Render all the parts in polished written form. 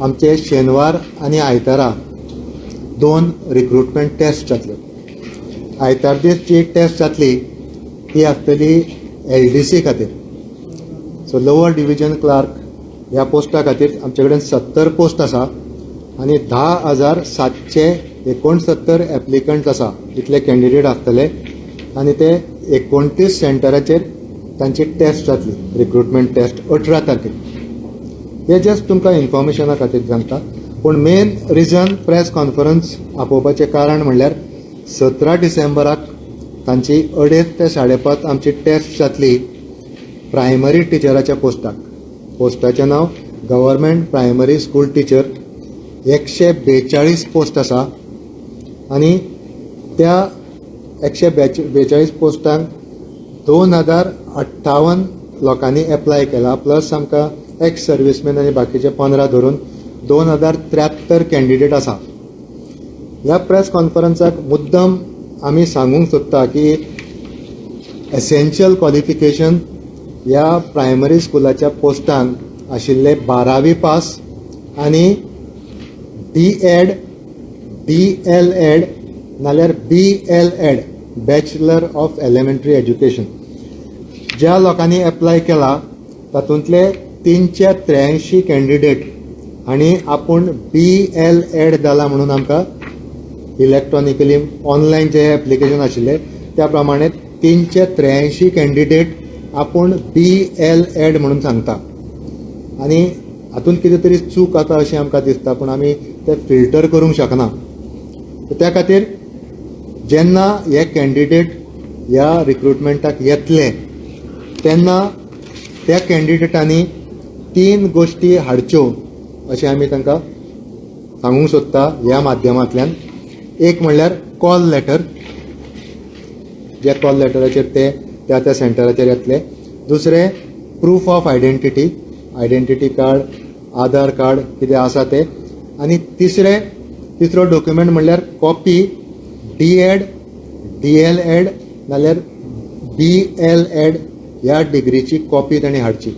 आमचे शेनवार आनी आयतारा 2 रिक्रुटमेंट टेस्ट जातल्यो. आयतार दीस जी टेस्ट जातली ती आसतली LDC खातीर. सो लोअर डिविजन क्लार्क ह्या पोस्टा खातीर आमचे कडेन 70 पोस्ट आसा आनी 10,769 एप्लिकंट्स आसा, इतले कॅन्डिडेट आसतले आनी ते 29 सेंटराचेर तांची टेस्ट जातली, रिक्रुटमेंट टेस्ट 18 तारखेक. हे जस्ट तुमकां इन्फॉर्मेशना खातीर सांगता. पूण मेन रिजन प्रेस कॉन्फरन्स आपोवपाचें कारण म्हणल्यार 17 डिसेंबराक तांची 2:30 ते 5:30 आमची टेस्ट जातली प्रायमरी टिचराच्या पोस्टाक. पोस्टाचें नांव government primary school teacher. 142 post आसा आनी त्या 142 पोस्टांक 2058 लोकांनी एप्लाय केला, प्लस आमकां एक्स सर्विसमॅन आनी बाकीचे 15 धरून 2073 कॅन्डिडेट आसा. ह्या प्रेस कॉन्फरन्साक मुद्दम आमी सांगूंक सोदता की एसेंशियल क्वॉलिफिकेशन ह्या प्रायमरी स्कुलाच्या पोस्टांक आशिल्ले 12वी पास आनी D.Ed, D.El.Ed नाल्यार B.El.Ed, bachelor of elementary education. ज्या लोकांनी एप्लाय केला तातूंतले 383 कॅन्डिडेट आनी आपूण B.El.Ed जाला म्हणून आमकां इलेक्ट्रॉनिकली ऑनलायन जे एप्लिकेशन आशिल्ले त्या प्रमाणे 383 कॅन्डिडेट आपूण B.El.Ed म्हणून सांगता. आनी हातूंत कितें तरी चूक आसा अशें आमकां दिसता, पूण आमी तें फिल्टर करूंक शकना. त्या खातीर जेन्ना हे कॅन्डिडेट ह्या रिक्रुटमेंटाक येतले तेन्ना त्या कॅन्डिडेटांनी 3 गोश्टी हाडच्यो अशें आमी तांकां सांगूंक सोदता ह्या माध्यमांतल्यान. एक म्हणल्यार कॉल लेटर, ज्या कॉल लेटराचेर ते त्या त्या सेंटराचेर येतले. दुसरें proof of identity, identity card, Aadhaar card कितें आसा तें. आनी तिसरो डॉक्युमेंट म्हणल्यार कॉपी D.Ed, D.El.Ed नाल्यार B.El.Ed ह्या डिग्रीची कॉपी तांणी हाडची.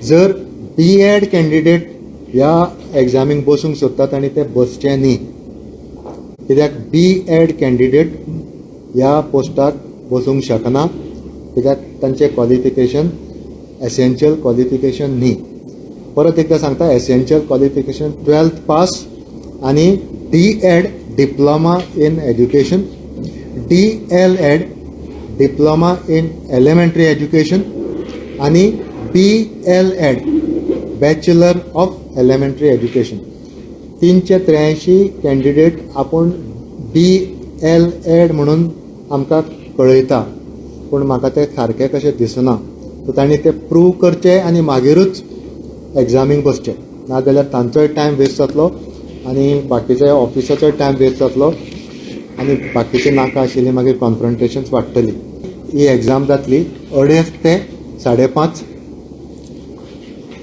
जर B.Ed candidate ह्या एग्जामीक बसूंक सोदता तांणी ते बसचे न्ही, कित्याक B.Ed candidate ह्या पोस्टाक बसूंक शकना, कित्याक तांचें क्वॉलिफिकेशन एसेंशियल क्वॉलिफिकेशन न्ही. परत एकदां सांगता, एसेंशियल क्वॉलिफिकेशन 12th पास आनी D.Ed diploma in education, D.El.Ed diploma in elementary education आनी B.El.Ed bachelor of elementary education. 383 candidate आपूण B.El.Ed म्हणून आमकां कळयता, पूण म्हाका तें सारकें कशें दिसना. सो तांणी तें प्रूव करचें आनी मागीरूच एग्जामीक बसचें, नाजाल्यार तांचोय टायम वेस्ट जातलो आनी बाकीच्या ऑफिसाचोय टायम वेस्ट जातलो आनी बाकीचे नाका आशिल्ली मागीर कॉन्फ्रंटेशन्स वाडटली. ही एग्जाम जातली 2:30 ते 5:30.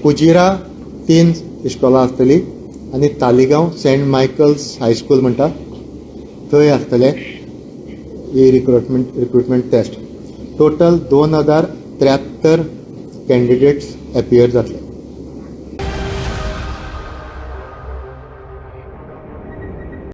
कुजिरा 3 इश्कोलां आसतली आनी तालिगांव सेंट मायकल्स हायस्कूल म्हणटा थंय आसतले ही recruitment test. Total 2073 candidates appear जातले.